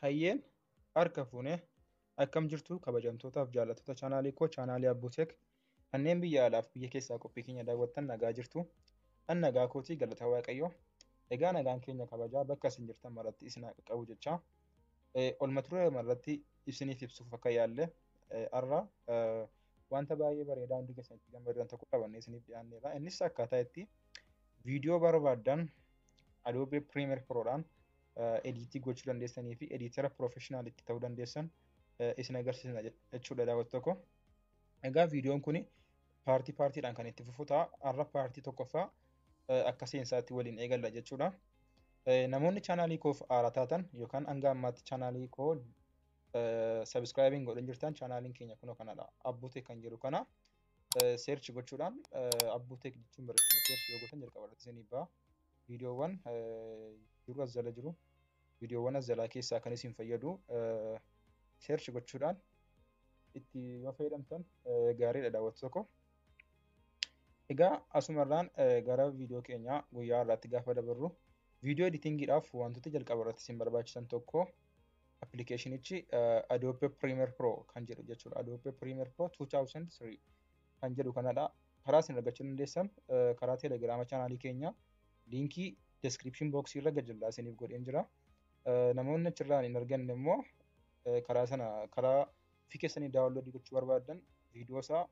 Hayyeen harka fuunee akkam jirtu kabajamtootaaf jaallattoota chaanaalii koo chaanaalii Abbuuteek kanneen biyya alaaf biyya keessaa qophii keenya daawwattan nagaa jirtu. An nagaa kootii galata Waaqayyoo. Egaa nagaan keenya kabajaa bakka isin jirtan maratti isin haa qaqqabu jechaa. Olma ture irratti isiniif ibsuuf akka yaalle har'a wanta baay'ee bareedaa hundi keessan itti gammadan tokko qabannee isiniif dhiyaanneerra. Innis akkaataa itti viidiyoo barbaaddan Adobe Premiere Proodhaan ediitii gochuu dandeessanii fi ediitara professional itti ta'uu dandeessan isin agarsiisna jechuudha daawwattoota koo. Egaa viidiyoon kun paartii paartiidhaan kan itti fufu ta'a. Har'a paartii tokkoffaa akka seensaatti waliin eegalla jechuudha. Namoonni chaanaalii koof haaraa taatan yookaan hanga ammaatti chaanaalii koo sabiskiraayibiin godhan jirtan chaanaaliin keenya kunoo kanadha. Abbuuteek kan jedhu kana seerchi gochuudhaan Abbuuteek jechuun barreeffama seerchi yoo gootan jalqaba irratti isinii ba'a. Viidiyoowwan jiru as jala jiru. Viidiyoowwan as jalaa keessaa kan isin fayyadu seerchi gochuudhaan itti yoo fayyadamtan gaariidha daawwattoota koo. Egaa asumarraan gara viidiyoo keenyaa guyyaa har'aatti gaafa dabarru viidiyoo editingiidhaaf wantoota jalqaba irratti isin barbaachisan tokko appilikeeshinichi Adobe Premiere Pro kan jedhu jechuudha. Adobe Premiere Pro 2003 kan jedhu kanadha. Karaa isin argachuu dandeessan karaa telegiraama chaanaalii keenyaa liinkii description box irra gajjallaa isiniif godheen jira. Namoonni achirraan hin arganne immoo karaa sana karaa ofii keessanii daawunloodii gochuu barbaaddan viidiyoo isaa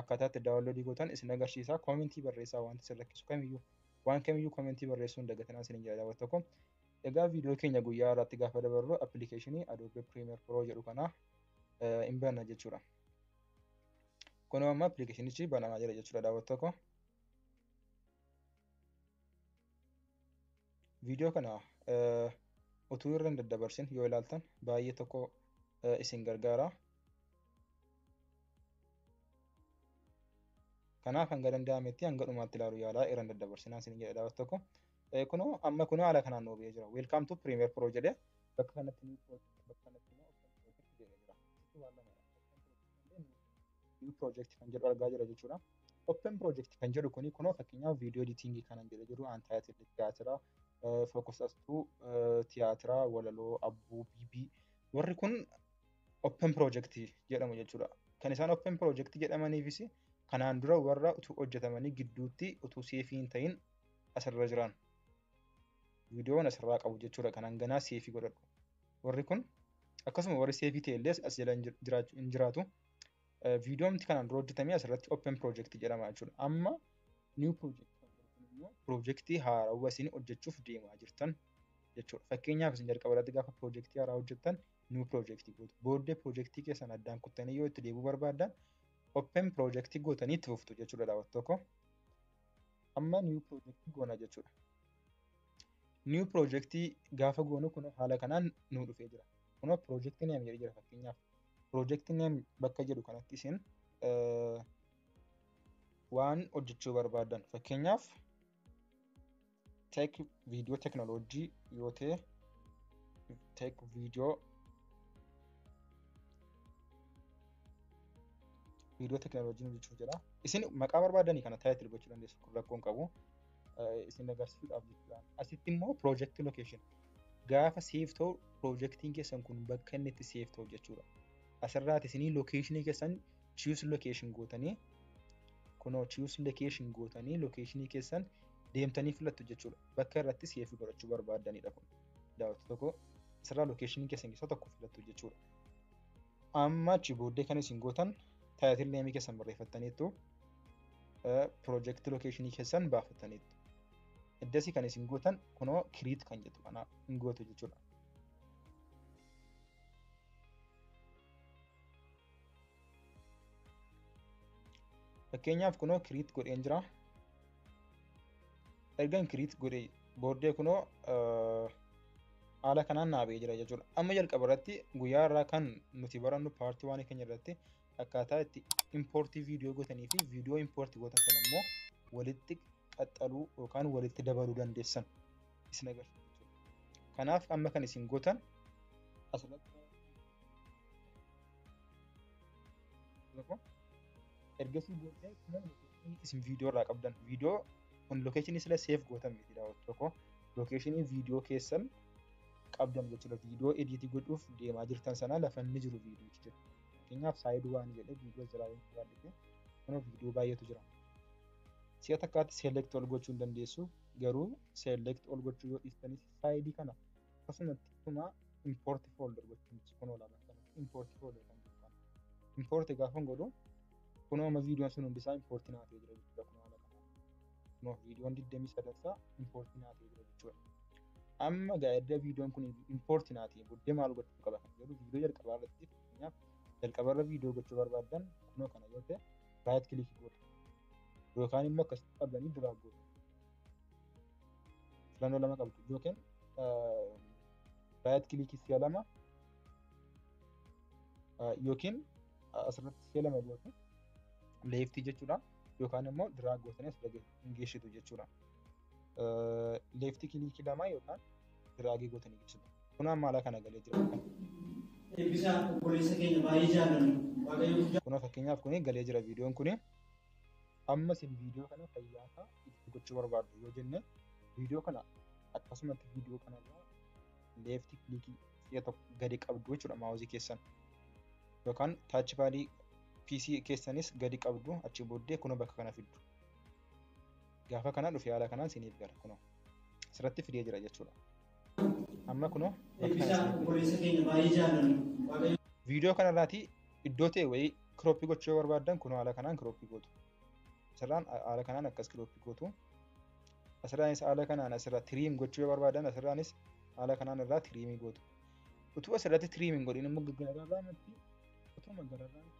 akkaataa itti daawunloodii gootan isin agarsiisa. Koomentii barreessaa wanti isin rakkisu kamiyyuu waan kamiyyuu koomentii barreessuu hin dagatinaa isiniin jedha daawwattoota koo. Egaa viidiyoo keenya guyyaa har'aatti gaafa dabarru appilikeeshinii Adobe Premiere Pro jedhu kana hin banna jechuudha. Kunoo amma appilikeeshinichi banamaa jira jechuudha daawwattoota koo. Viidiyoo kana utuu irra hin daddabarsin yoo ilaaltan baay'ee tokko isin gargaara. Kanaaf hanga danda'ametti hanga dhumaatti ilaaluu yaalaa irra hin daddabarsinaa isin jedha daawwattoota koo. Kunoo amma kunoo haala kanaan nuu ba'ee jira. Welcome to Premiere Pro jedhee bakka kanatti new project bakka kanatti immoo open project jedhee jira. Asitti waan lamadha. New project kan jedhu argaa jira jechuudha. Open project kan jedhu kuni kunoo fakkeenyaaf viidiyoo editingii kanan jedhee jiru untitled tiyaatira, focus astuu, tiyaatira, walaloo, abbuu, BB warri kun open project jedhamu jechuudha. Kan isaan open project jedhamaniifis kanaan dura warra utuu hojjetamanii gidduutti utuu seefii hin ta'in asirra jiran. Viidiyoon asirraa qabu jechuudha. Kanaan ganaa seefii godhadhu. Warri kun akkasuma warri seefii ta'e illee as jala hin jiraatu. Viidiyoon kanaan dura hojjetame asirratti open project jedhama jechuudha. Amma new project kan jedhu kun immoo projektii haarawaa isin hojjechuuf deemaa jirtan jechuudha. Fakkeenyaaf isin jalqaba irratti gaafa projektii haaraa hojjettan new project gootu. Booddee projektii keessan addaan kuttanii yoo itti deebi'uu barbaaddan open project gootanii itti fuftu jechuudha daawwattoota koo. Amma new project goona jechuudha. New project gaafa goonu kun haala kanaan nu dhufee jira. Kunoo project name jedhee jira fakkeenyaaf. Project name bakka jedhu kanatti isin waan hojjechuu barbaaddan fakkeenyaaf tech video technology yoo ta'e tech video viidiyoo teknooloojii hojjechuuf jedha. Isin maqaa barbaadanii kana taayitil gochuu dandeessu kun rakkoo hin qabu. Isin agarsiisuudhaaf jechuudha. Asitti immoo project location gaafa seef ta'u projektiin keessan kun bakka inni itti seef ta'u jechuudha. Asirraati isinii lokeeshinii keessan choose location gootanii kunoo choose location gootanii lokeeshinii keessan deemtanii filattu jechuudha. Bakka irratti seef godhachuu barbaaddanidha kun. Daawwattoota tokko asirraa lokeeshinii keessan keessaa tokko filattu jechuudha. Amma achi booddee kan isin gootan taayitil neemii keessan barreeffattaniittu piroojeektii lokeeshinii keessan baafattaniittu. Iddasii kan isin gootan kunoo kiriit kan jettu kana hin gootu jechuudha. Fakkeenyaaf kunoo kiriit godheen jira. Ergan kiriit godhee booddee kunoo haala kanaan naa ba'ee jira jechuudha. Amma jalqaba irratti guyyaa irraa kan nuti barannu paartii waan keenya irratti akkaataa itti impoortii viidiyoo gootanii fi viidiyoo impoortii gootan sana immoo walitti qaxxaluu yookaan walitti dabaluu dandeessan isin agarsiisa jechuudha. Kanaaf amma kan isin gootan asirratti ergasii booddee isin viidiyoo irraa qabdan viidiyoo kun lokeeshinii sila seef gootan miti daawwattoota koo lokeeshinii viidiyoo keessan qabdan jechuudha. Viidiyoo ediitii godhuuf deemaa jirtan sana lafa inni jiru viidiyochi jira. Fakkeenyaaf side one jedhee viidiyoo jalaa yoo barbaadde kunoo viidiyoo baay'eetu jira. Si'a takkaatti select all gochuu hin dandeessu, garuu select all gochuu yoo dhiistanis side kana akkasumatti ittuma import folder gochuu dandeessu. Kunoo laala kanatti import folder kan jedhu kana. Import gaafa godhu kunoo amma viidiyoon sun hundisaa import naa ta'ee jira jechuudha. Kunoo haala kanaan. Kunoo viidiyoon 23ffaa import naa ta'ee jira jechuudha. Amma egaa erga viidiyoon kun import naa ta'ee booddee maal gochuu qaba kan jedhu viidiyoo jalqabaa irratti, fakkeenyaaf jalqabarra viidiyoo gochuu barbaaddan kunoo kana yoo ta'e right click gootu. Yookaan immoo akkasitti qabdanii drag gootu. Filannoo lama qabdu, yookiin right click si'a lama yookiin asirratti si'a lama gootu left jechuudha. Yookaan immoo drag gootanii asirra geessitu jechuudha. Left click lama yookaan drag gootanii geessitu. Kun amma haala kana galee jira. Eebbisaa obboleessa keenya baay'ee jaallannu. Waaqayyo guddaa. Kunoo fakkeenyaaf kuni galee jira viidiyoon kuni. Amma isin viidiyoo kana fayyaasaa itti gochuu barbaaddu yoo jenne viidiyoo kana akkasumatti viidiyoo kanarraa left click si'a tokko gadi qabdu jechuudha mouse keessan. Yookaan touchpad PC keessanis gadi qabdu, achi booddee kunoo bakka kana fiddu. Gaafa kana dhufe haala kanaan isiniif gala kunoo. Asirratti fidee jira jechuudha. Amma kunoo bakka kana Eebbisaa isiniif gala. obboleessa keenya baay'ee jaallannu. Waaqayyo Viidiyoo kanarraatii iddoo ta'e wayii crop gochuu yoo barbaaddan kunoo haala kanaan crop gootu. Asirraan haala kanaan akkas crop gootu. Asirraanis haala kanaan asirra trim gochuu yoo barbaadan asirraanis haala kanaan irraa trim gootu. Utuu asirratti trim hin godhin immoo gararraamatti utuma gararraan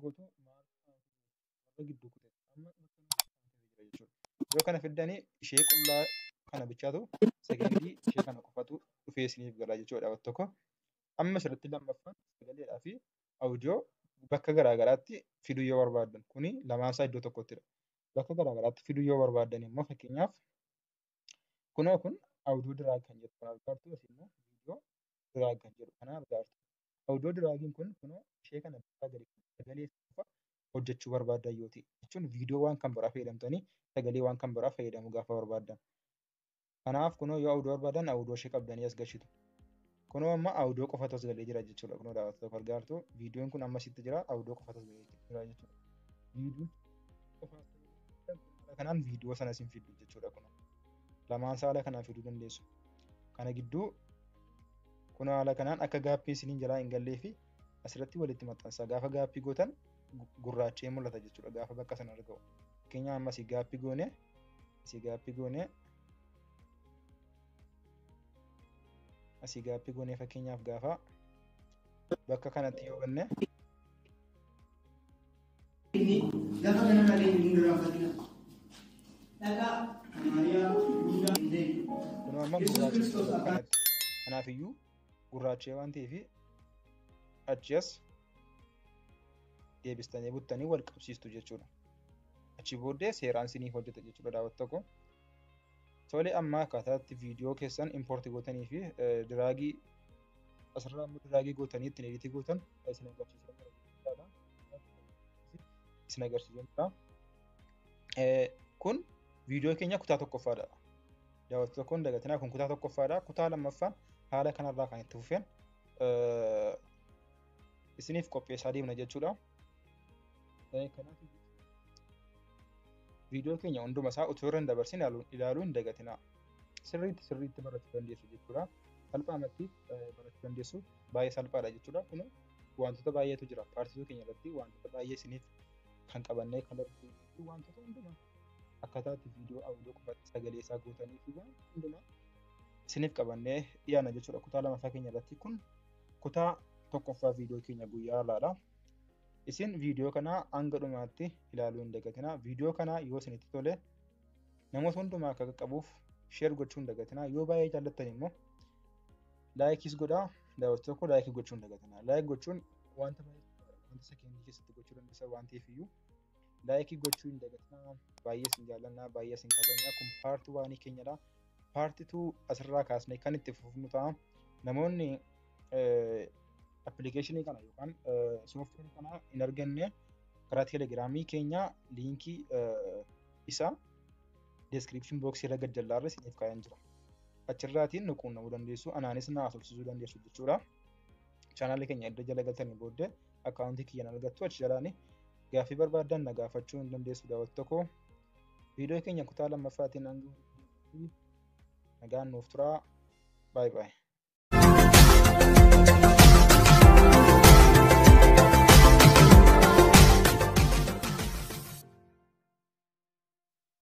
gootu warra gidduu kute amma jira jechuudha. Yoo kana fiddanii ishee qullaa kana bichaatu sekeendii ishee kana qofatu dhufee isiniif gala jechuudha tokko. Amma asirratti lammaffaan sagaleedhaa fi audio bakka garaa garaatti fiduu yoo barbaaddan kuni lamaansaa iddoo tokkottidha. Bakka garaa garaatti fiduu yoo barbaaddan immoo fakkeenyaaf kunoo kun audio drag kan jedhu kana argaa jirtu, asii immoo viidiyoo drag kan jedhu kana argaa jirtu. Audio dragiin kun kunoo ishee kana bitaa gadi sagalee qofa hojjechuu barbaaddan yoo ta'e jechuun viidiyoo waan kan biraa fayyadamtanii sagalee waan kan biraa fayyadamuu gaafa barbaaddan. Kanaaf kunoo yoo audio barbaadan audio ishee qabdanii as gashitu. Kunoo amma audio qofatu as galee jira jechuudha. Kunoo daawwattoota argaa jirtu viidiyoon kun amma asitti jira, audio qofatu as galee jira jechuudha. Viidiyoo qofa kanaan viidiyoo sana isin fiddu jechuudha kunoo. Lamaan haala kanaan fiduu dandeessu. Kana gidduu kun haala kanaan akka gap isiniin jalaa hin gallee fi asirratti walitti maxxansa. Gaafa gap gootan gurraachee mul'ata jechuudha gaafa bakka sana argamu. Fakkeenyaaf amma asii gap goone, asii gap goone, asii gap goone, fakkeenyaaf gaafa bakka kanatti yoo banne Lafa kanarra deemu hin irraanfatina. Dhaqaa Maariyaa guddaa hin ta'e. Kunoo amma Yesuus gurraachee Kiristoos bakka abbaan kanatti. Kanaafiyyuu gurraachee waan ta'eef achi as deebistanii buttanii wal qabsiistu jechuudha. Achi booddee seeraan isiniif hojjeta jechuudha daawwattoota koo. Tole, amma akkaataa itti viidiyoo keessan import gootanii fi drag asirraa immoo drag gootanii ittiin edit gootan isin agarsiisaa jira jechuudha. Isin agarsiisaa jira. Kun viidiyoo keenya kutaa tokkoffaadha. Daawwattoota koo hin dagatinaa, kun kutaa tokkoffaadha. Kutaa lammaffaan haala kanarraa kan itti fufeen isiniif qopheessaa deemna jechuudha. Kanaaf viidiyoo keenya hunduma isaa utuu irra hin dabarsin ilaaluu hin dagatinaa. Sirriitti sirriitti barachuu dandeessu jechuudha. Salphaamatti barachuu dandeessu, baay'ee salphaadha jechuudha. Kun wantoota baay'eetu jira. Part two keenya irratti wantoota baay'ee isiniif kan qabannee kan fi wantoota hundumaa akkaataa itti viidiyoo audio qofatti sagalee isaa gootanii fi waan hundumaa isiniif qabannee dhiyaana jechuudha. Kutaa lamaffaa keenya irratti. Kun kutaa tokkoffaa viidiyoo keenya guyyaa har'aadha. Isin viidiyoo kana hanga dhumaatti ilaaluu hin dagatinaa. Viidiyoo kana yoo isinitti tole namoota hundumaa akka qaqqabuuf share gochuu hin dagatinaa. Yoo baay'ee jaallattan immoo likeis godhaa. Daawwattoota tokko like gochuu hin dagatinaa. Like gochuun wanta baay'ee wanta sekeendii keessatti gochuu dandeessan waan ta'eef iyyuu like gochuu hin dagatinaa. Baay'ee isin jaallannaa, baay'ee isin kabajnaa. Kun part one keenyadha. Part two asirraa kaasnee kan itti fufnu ta'a. Namoonni Appilikeeshinii kana yookaan sooftiweerii kana hin arganne, karaa Teelegiraamii keenya liinkii isaa description box irra gajjallaarra isiniif kaa'een jira. Achirraatiin nu quunnamuu dandeessu, anaanis na haasofsiisuu dandeessu jechuudha. Chaanaalii keenya edda jala galtanii booddee akkaawuntii kiyyaan argattu, achi jalaani gaaffii barbaaddan na gaafachuu hin dandeessu daawwattoota koo. Viidiyoo keenya kutaa lammaffaatiin hanga nagaan nuuf turaa. Baay'ee baay'ee.